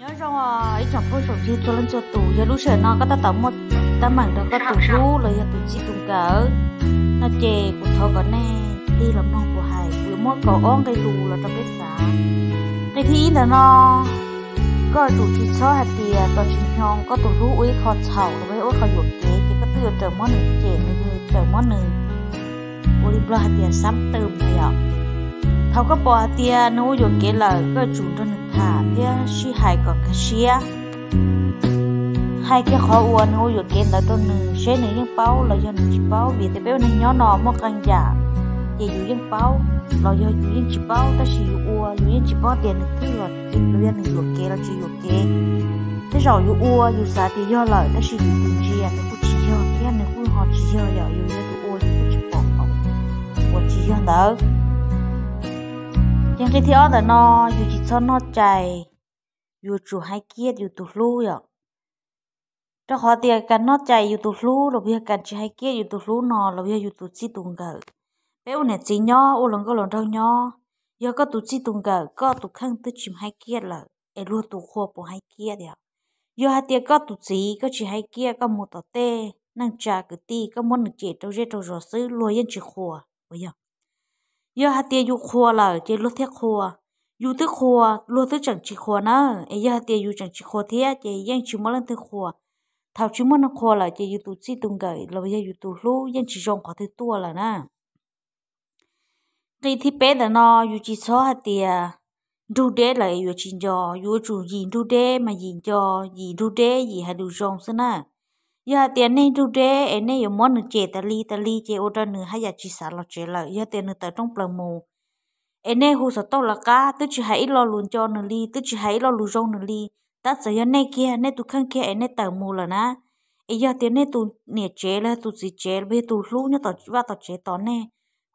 Nyob zoo ib tsoom phooj tsoom ywg txhua leej txhua tus, yog lub sij hawm no koj tab tom muaj teeb meem rau koj tus hlub los yog tus txij tus nkawm no ces kuv thov kom nej tig los mloog kuv hais, kuv yuav muab kaum ob nqe lus los rau peb xav. Nqe thib ib ntawm no, koj yuav tsum tsis txhob hais tias tos tsis nyob koj tus hlub ua ib qho txhaum los ua ib qho yuam kev ces koj twb yuav raws muab nws cem, nws yuav raws muab nws, ua li Nplog hais tias xab twm na yom. Thaum koj pom hais tias nws ua yuam kev lawm, koj yuav tsum nrog nws tham thiab sib hais kom kaj siab, hais kiag qhov uas nws ua yuam kev ntawd rau nws seb nws yeej paub los yog nws tsis paub, vim tias peb ua neeg nyob no muaj qee yam ces yus yeej paub los yog yus yeej tsis paub, tab sis yus ua yus yeej tsis paub tias nws twb los los yog nws yuam kev los tsis yuam kev. Tej zaum yus ua yus xav tias yog lawm tab sis yus tus ntsia nws kuj tsis yog thiab nws kuj ho tsis yog, yog yus yog tus ua yus kuj tsis pom uas tsis yog ntawd. Ces nqe thib ob ntawm no, yus tsis txhob noj cai, yuav tsum hais kiag yus tus hlub yom. Rau qhov tias kas noj cai yus tus hlub los yog kas tsis hais kiag yus tus hlub no los yog yus tus txij tus nkawm. Peb ua niam txiv nyob ua hluas nkauj hluas nraug nyob, yog koj tus txij tus nkawm koj tus kheej twb tsis hais kiag lawm es luag tus qhua puas hais kiag tias? Yog hais tias koj tus txiv koj tsis hais kiag, koj mus tom tej neej tsa kwv tij koj muab nws cem rau zej rau zos xwb luag yeej tsis qhuas uas yog. Yog hais tias yus qhuas lawm ces luag thiaj qhuas, yus twb qhuas luag twb tseem tsis qhuas na. Es yog hais tias yus tseem tsis qhuas thiab ces yeej tsis muaj leej twg qhuas. Thaum tsis muaj neeg qhuas lawm ces yus tus txij tus nkawm los yog yus tus hlub yeej tsis zoo qhov twg tuaj lawm na. Nqe thib peb ntawm no, yus tsis txhob hais tias nrug deb lawm es yuav tsis nco, yuav tsum yim nrug deb mas yim nco, yim nrug deb yim hais lus zoo xwb na. Yog hais tias nej nrug deb es nej yuav muab nws cem tas li tas li ces ua rau nws haj yam tsis xav los tsev lawm. Yog tias nws tawm rooj plaws mus es nej hu xov tooj lawv qab twb tsis hais ib lo lus nco nws li, twb tsis hais ib lo lus zoo nws li, tab txawm yog nej kiag nej tus kheej kiag es nej tawm mus lawm na, es yog tias nej tus niam tsev los yog tus txiv tsev los yog tus hlub nyob tom vaj tom tsev tos nej,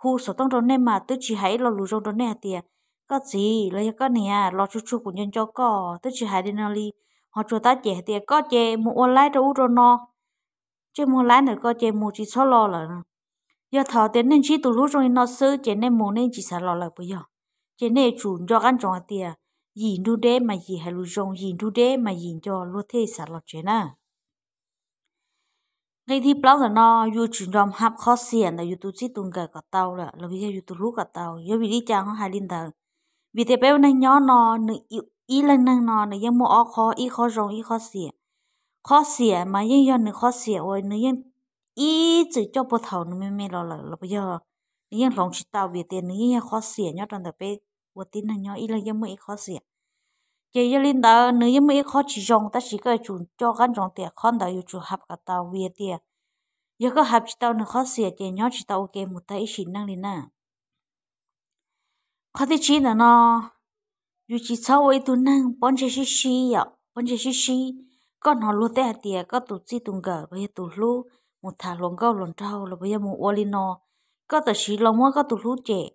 hu xov tooj rau nej mas twb tsis hais ib lo lus zoo rau nej hais tias koj txiv los yog koj niam los tsuag tsuag kuv nco nco koj, twb tsis hais li no li, ho tsuas tab cem hais tias koj ces mus ua laib rau ub rau no, tsej muag laib ntawm koj ces mus tsis txhob los lawm. Yog thaum tias nej ntsib tus hlub zoo li no xwb ces nej mus nej tsis xav los lawm puas yog? Ces nej yuav tsum nco qab ntsoov hais tias yim nrug deb mas yim hais lus zoo, yim nrug deb mas yim nco luag thiaj xav los tsev na. Nqe thib plaub ntawm no, yus tsum nco hab qhov xiam ntawm yus tus txij tus nkawm kom tau lawm los yog yus tus hlub kom tau. Yog vim li cas ho hais li ntawd? Vim tias peb ua neeg nyob no, nws ib leeg neeg no nws yeej muaj ob qhov, ib qhov zoo ib qhov xiam. Qhov xiam mas yeej yog nws qhov xiam uas nws yeej ib txwm coj puag thaum nws me me los lawm los yog nws yeej hloov tsis tau, vim tias nws yeej yog qhov xiam nyob rau ntawm peb ua tib neeg nyob ib leeg yeej muaj ib qhov xiam. Ces yog li ntawd nws yeej muaj ib qhov tsis zoo, tab sis koj yuav tsum nco qab ntsoov tias qhov ntawd yuav tsum hab kom tau, vim tias yog koj hab tsis tau nws qhov xiam ces nyob tsis tau ua ke mus tag ib sim neej li na. Qhov thib tsib ntawm no, yus tsis txhob ua ib tug neeg pob ntseg sib sib yom, pob ntseg sib sib. Koj hnov luag tej hais tias koj tus txij tus nkawm los yog tus hlub mus tham hluas nkauj hluas nraug los yog mus ua li no, koj tam sim los muab koj tus hlub cem,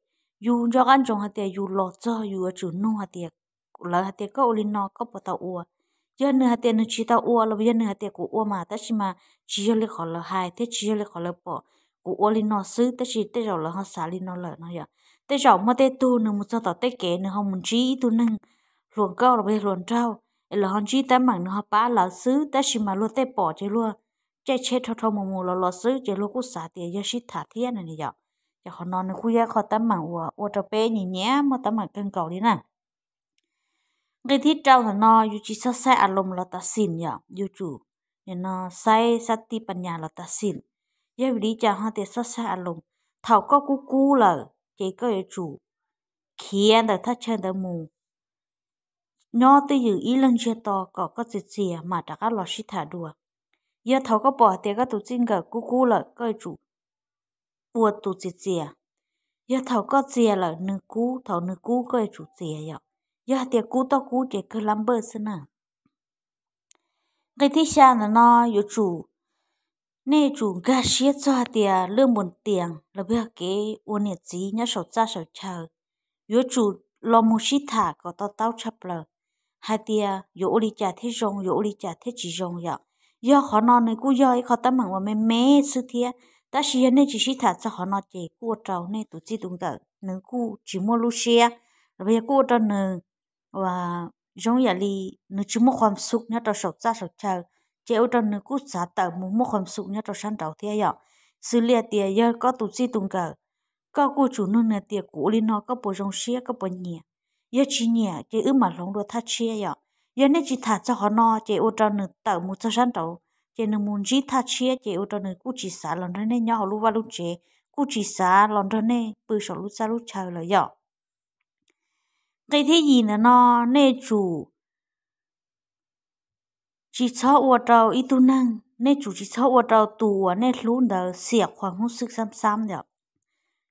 yus nco qab ntsoov hais tias yus los txog yus yuav tsum nug hais tias, lawv hais tias koj ua li no koj puas tau ua? Yog nws hais tias nws tsis tau ua los yog nws hais tias kuv ua mas tab sis mas tsis yog li qhov lawv hais thiab tsis yog li qhov lawv pom, kuv ua li no xwb tab sis tej zaum lawv ho xav li no lawm no yom. Tej zaum muaj tej tug nws mus txog tom tej kev nws ho mus ntsib ib tug neeg hluas nkauj los yog hluas nraug es lawv ho ntsib teeb meem nws ho pab lawv xwb, tab sis mas luag tej pom ces luag caij tsheb rho rho mus mus los los xwb ces luag kuj xav tias yog sib tham thiab no yom. Ces qhov no nws kuj yog ib qho teeb meem uas ua rau peb nyiam nyiam muaj teeb meem kawg nkaus li na. Nqe thib rau ntawm no, yus tsis txhob saib a loos los tas xim yom, yus tsum nim no saib xab tij pas nyas los tas xim. Yog vim li cas ho tias txhob saib a loos? Thaum koj kub kub lawm ces koj yuav tsum khiav ntawm thaj chaw ntawd mus, nyob twj ywm ib leeg ntsiag to kom koj txias txias mam rov qab los sib tham dua. Yog thaum koj pom hais tias koj tus txij nkawm kub kub lawm koj yuav tsum ua tus txias txias. Yog thaum koj txias lawm nws kub, thaum nws kub koj yuav tsum txias yom. Yog hais tias kub toj kub ces kawg lab npawj xwb na. Nqe thib xya ntawm no yuav tsum, nej yuav tsum nkag siab txog hais tias lwj npus tias los yog kev ua niam txiv nyob saum txaj saum chaw, yuav tsum los mus sib tham kom to taub tshaj plaws hais tias yuav ua li cas thiaj zoo, yuav ua li cas thiaj tsis zoo yom. Yog qhov no nws kuj yog ib qho teeb meem uas me me xwb thiab, tab sis yog nej tsis sib tham txog qhov no ces kuj ua rau nej tus txij tus nkawm nws kuj tsis muaj lub siab, los yog kuj ua rau nws uas zoo yam li nws tsis muaj qhuam xum nyob rau saum txaj saum chaw, ces ua rau nws kuj xav tawm mus muaj qhuam xum nyob rau sab nraud thiab yom. Xws li hais tias yog koj tus txij tus nkawm, koj kuj tsum nug nws tias kuv ua li no koj puas zoo siab, koj puas nyiam. Yog tsis nyiam ces wb mam hloov dua thaj tshiab yom. Yog nej tsis tham txog qhov no ces ua rau nws tawm mus txog sab nraud, ces nws mus ntsib thaj tshiab ces ua rau nws kuj tsis xav los nrog nej nyob hauv lub vaj lub tsev, kuj tsis xav los nrog nej pw saum lub txaj lub chaw lawm yom. Nqi thib yim ntawm no, nej tsum tsis txhob ua rau ib tug neeg, nej tsum tsis txhob ua rau tus uas nej hlub ntawd xiam qhuam hmoob xwb xab xab yom.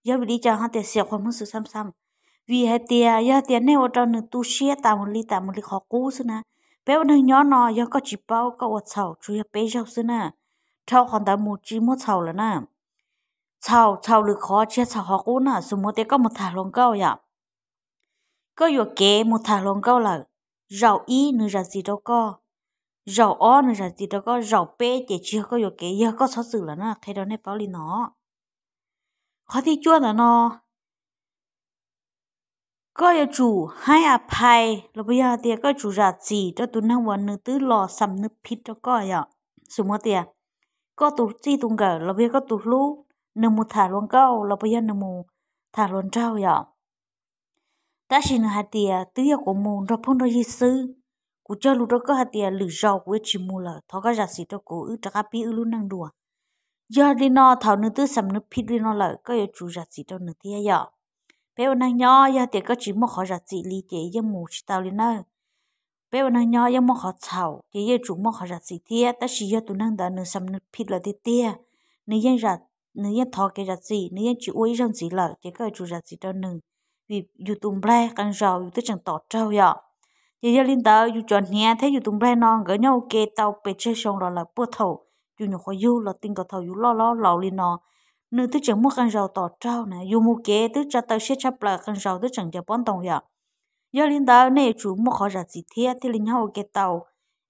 Yog vim li cas ho tias xiam qhuam hmoob xwb xab xab? Vim hais tias yog tias nej ua rau nws tu siab tas mus li tas mus li qhov qub xwb na. Peb ua neeg nyob no yog koj tsis paub koj ua txhaum tsuas yog peb zaug xwb na, dhau qhov ntawd mus tsis muaj txhaum lawm na. Txhaum, txhaum lwm qhov tsis yog txhaum qhov qub na. Xws mus tias koj mus tham hluas nkauj yom, koj yuam kev mus tham hluas nkauj lawm, zaum ib nws zam txim rau koj, zaum ob nws zam txim rau koj, zaum peb ces tsis yog koj yuam kev, yog koj txhob txwm lawm na, qhia rau nej paub li no. Qhov thib cuaj ntawm no, koj yuav tsum haib a phais los puas yog tias koj yuav tsum zam txim rau tus neeg uas nws twb los xam nws phiv rau koj yom. Xws mus tias koj tus txij tus nkawm los puas yog koj tus hlub, nws mus tham hluas nkauj los puas yog nws mus tham hluas nraug yom. Tab sis nws hais tias twb yog kuv mus nrog phooj nrog ywg xwb, kuv cog lus rau koj hais tias lwm zaus kuv yuav tsis mus lawm, thov koj zam txim rau kuv, wb rov qab pib wb lub neej dua. Yog li no thaum nws twb xam nws phiv li no lawm koj yuav tsum zam txim rau nws thiab yom. Peb ua neeg nyob yog tias koj tsis muaj qhov zam txim li ces yeej mus tsis tau li nawb. Peb ua neeg nyob yeej muaj qhov txhaum ces yeej tsum muaj qhov zam txim thiab, tab sis yog tus neeg ntawd nws xam nws phiv lawm tiag tiag, nws yeej, nws yeej thov kev zam txim, nws yeej tsis ua ib zaug ntxiv lawm ces koj yuav tsum zam txim rau nws, vim yus tus nplaig qee zaus yus twb tseem tom raug yom. Ces yog li ntawd yus cov hniav thiab yus tus nplaig no nkawd nyob ua ke tau pes tsawg xyoo los lawm, puag thaum yus nyuam qhuav yug los ti nkaus thaum yus loj loj laus li no, nws twb tseem muaj qee zaus tom raug na. Yus mus kev twb tsa taw siab tshaj plaws, qee zaus twb tseem ncaws pob ntoo yom. Yog li ntawd nej yuav tsum muaj qhov zam txim thiab thiaj li nyob ua ke tau.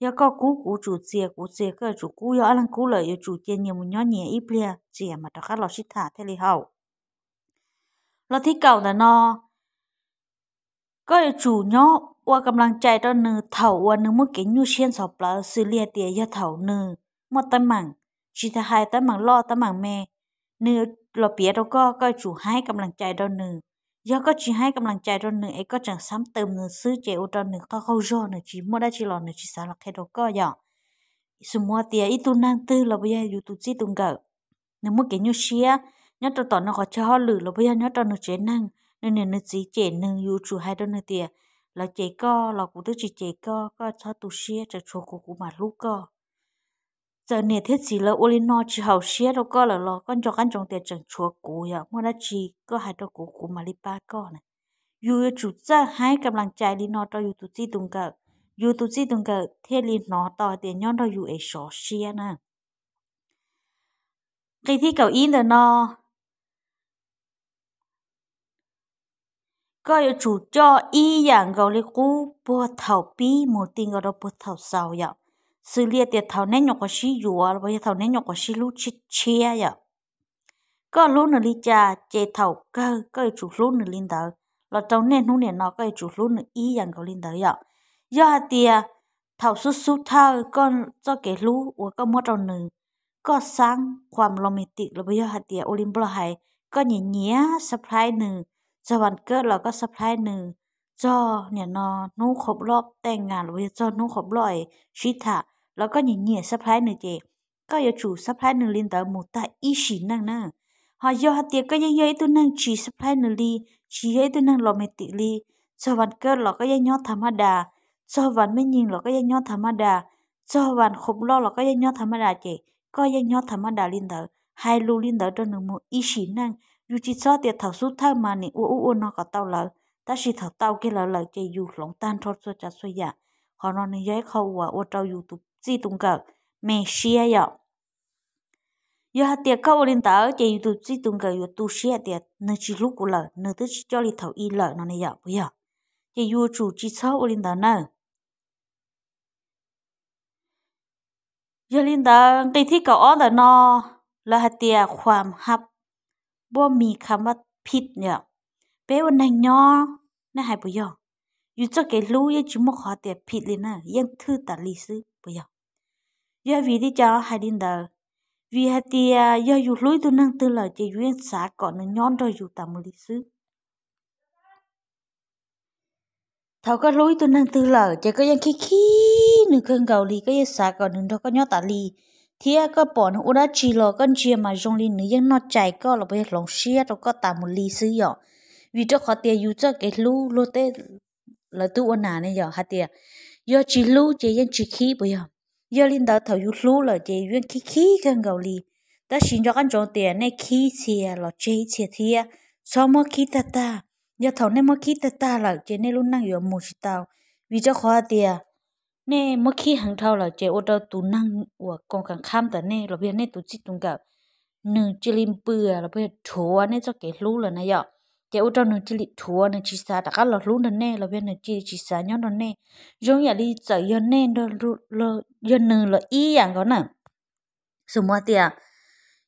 Yog koj kub kuv tsum txias, kuv txias koj yuav tsum kub, yog ob leeg kub lawm yuav tsum cia nyias mus nyob nyias ib pliag txias mas rov qab los sib tham thiaj li haum. Los thib kaum ntawm no, koj yuav tsum nyob ua kam las cais rau nws thaum uas nws muaj kev nyuaj siab ntxhov plawv, xws li hais tias yog thaum nws muaj teeb meem, tsis tas hais teeb meem loj teeb meem me, nws los piav rau koj, koj yuav tsum haib kam las cais rau nws. Yog koj tsis haib kam las cais rau nws es koj tseem xab tawm nws xwb ces ua rau nws qaug qaug zog, nws tsis muaj dab tsi los nws tsis xav los qhia rau koj yom. Xws mus tias ib tug neeg twg los puas yog yus tus txij tus nkawm, nws muaj kev nyuaj siab nyob rau tom nws qhov chaw hauj lwm los puas yog nyob rau nws tsev neeg, nws niam nws txiv cem nws, yus tsum hais rau nws tias lawv cem koj los kuv twb tsis cem koj, koj txhob tu siab, tseem tshuav kuv kuv mam hlub koj. Txawm niam thiab txiv lawv ua li no tsis haum siab rau koj lawm los koj nco qab ntsoov tias tseem tshuav kuv yom, muaj dab tsi koj hais rau kuv kuv mam li pab koj na. Yus yuav tsum txawj haib kam las cais li no rau yus tus txij tus nkawm, yus tus txij tus nkawm thiaj li hnov tau hais tias nyob nrog yus es sov siab na. Nqi thib kaum ib ntawm no, koj yuav tsum coj ib yam nkaus li qub puag thaum pib mus ti nkaus rau puag thaum xaus yom. Xws li tias thaum neb nyuam qhuav sib yuav los puas yog thaum neb nyuam qhuav sib hlub tshiab tshiab yom, koj hlub nws li cas ces thaum kawg koj yuav tsum hlub nws li ntawd. Los rau niaj hnub niam no koj yuav tsum hlub nws ib yam nkaus li ntawd yom. Yog hais tias thaum xub xub thawj koj txoj kev hlub uas koj muab rau nws, koj xab qhuam romantic los puas yog hais tias ua li Nplog hais, koj nyiam nyiam surprise nws, txog vas kawb los koj surprise nws, txog niam no hnub qhov blob tej nas los puas yog txog hnub qhov blob es sib tham los koj nyiam nyiam surprise nws ces koj yuav tsum surprise nws li ntawd mus tag ib sim neej na. Ho yog hais tias koj yeej yog ib tug neeg tsis surprise nws li, tsis yog ib tug neeg romantic li, txog vas kawb los koj yeej nyob tham mab das, txog vas me nyis los koj yeej nyob tham mab das, txog vas qhov blob los koj yeej nyob tham mab das ces koj yeej nyob tham mab das li ntawd, hais lus li ntawd rau nws mus ib sim neej. Yus tsis txhob tias thaum xub thawj mas nim ua ub ua no kom tau lawv, tab sis thaum tau kiag lawv lawm ces yus hloov tag nrho txhua tsav txhua yam. Qhov no nws yog ib qho uas ua rau yus tus txij tus nkawm me siab yom. Yog hais tias koj ua li ntawd ces yus tus txij tus nkawm yuav tu siab tias nws tsis hlub kuv lawm, nws twb tsis coj li thaum ub lawm no ne yom, puas yog? Ces yus tsum tsis txhob ua li ntawd na. Yog li ntawd nqi thib kaum ob ntawm no, lawv hais tias khuam hab npuaj mis kham vaj phij yom. Peb ua neeg nyob, nej hais puas yog? yus txoj kev hlub yeej tsis muaj qhov tias phim li na, yeej thwj tas li xwb puas yog? Yog vim li cas hais li ntawd? Vim hais tias yog yus hlub ib tug neeg twg lawm ces yus yeej xav kom nws nyob nrog yus tas mus li xwb. Thaum koj hlub ib tug neeg twg lawm ces koj yeej khib khib nws kawg nkaus li, koj yeej xav kom nws nrog koj nyob tas li, thiab koj pom nws ua dab tsi los koj ntsia mas zoo li nws yeej noj cais koj los puas yog hloov siab rau koj tas mus li xwb yom. Vim rau qhov tias yus txoj kev hlub luag tej lawv twb ua nas ne yom, hais tias yog tsis hlub ces yeej tsis khib puas yog? Yog li ntawd thaum yus hlub lawm ces yus yeej khib khib kawg nkaus li. Tab sis nco qab ntsoov tias nej khib txhia los tseg ib txhia thiab, txhob muab khib tag tag. Yog thaum nej muab khib tag tag lawm ces nej lub neej yuav mus tsis tau, vim rau qhov tias nej muab khib heev dhau lawm ces ua rau tus neeg uas koom kam khab ntawm nej los puas yog nej tus txij tus nkawm, nws cia li npws los puas yog rhuav nej txoj kev hlub lawm na yom. Ces ua rau nws cia li rhuav, nws tsis xav rov qab los hlub nrog nej los puas yog nws cia li tsis xav nyob nrog nej. Zoo yam li txawm yog nej, yog nws los ib yam nkaus na. Xws mus hais tias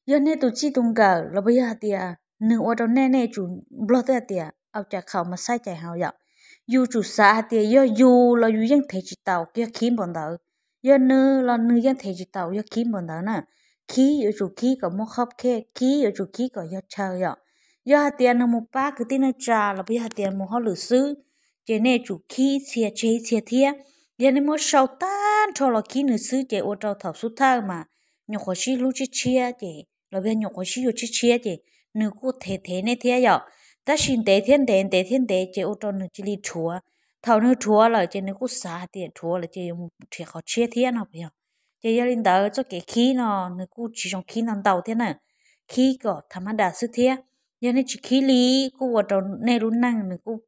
yog nej tus txij tus nkawm los puas yog hais tias nws ua rau nej, nej yuav tsum nplog twb hais tias au cas khaum mas xaib cais haus yom. Yus tsum xav hais tias yog yus los yus yeej thev tsis tau, yog khib npaum ntawd. Yog nws los nws yeej thev tsis tau, yog khib npaum ntawd na. Khib yuav tsum khib kom muaj khob khej, khib yuav tsum khib kom yog chaw yom. Yog hais tias nws mus pab kwv tij neej tsa los puas yog hais tias mus hauj lwm xwb, ces nej tsum khib txhia tseg ib txhia thiab. Yog nej muab sau tag nrho los khib nws xwb ces ua rau thaum xub thawj mas nyuam qhuav sib hlub tshiab tshiab ces los puas yog nyuam qhuav sib yuav tshiab tshiab ces nws kuj thev thev nej thiab yom. Tab sis ntev thiab ntev, ntev thiab ntev ces ua rau nws cia li rhuav. Thaum nws rhuav lawm ces nws kuj xav hais tias rhuav lawm ces yuav mus nrhiav qhov tshiab thiab no puas yog? Ces yog li ntawd txoj kev khib no nws kuj tsis zoo khib ntau ntau thiab na. Khib kom tha mab das xwb thiab. Yog nej tsis khib li kuj ua rau nej lub neej nws kuj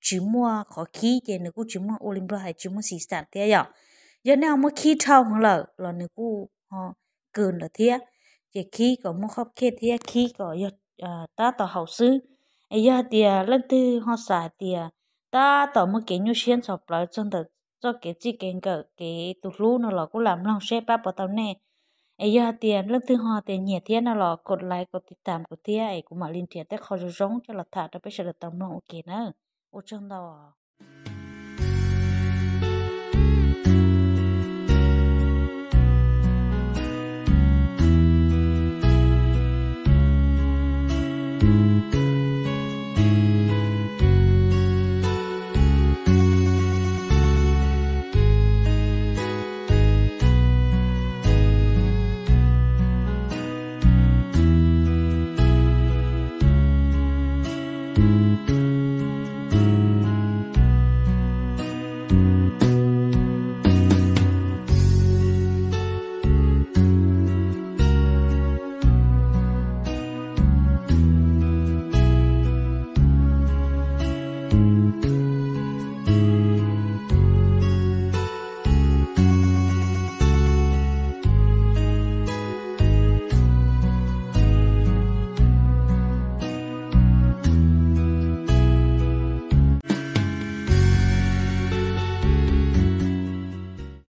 tsis muaj qhov khib ces nws kuj tsis muaj, ua li nplog hais tsis muaj xis xam thiab yom. Yog nej ho muab khib dhau heev lawm los nws kuj ho kws lawm thiab. Ces khib kom muaj khob khej thiab khib kom yog tab tom haum xwb. Es yog hais tias leej twg ho xav hais tias tab tom muaj kev nyuaj siab ntxhov plawv txog ntawm txoj kev txij kev nkawm kev tus hlub no los kuj lam mloog seb pab puas tau nej. Es yog hais tias leej twg ho tias nyiam thiab no los kom like kom tiv tam kuv thiab es kuv mam li nrhiav tej qho zoo zoo coj los tham rau peb sawv daws tau mloog ua ke na. Ua tsaug ntau.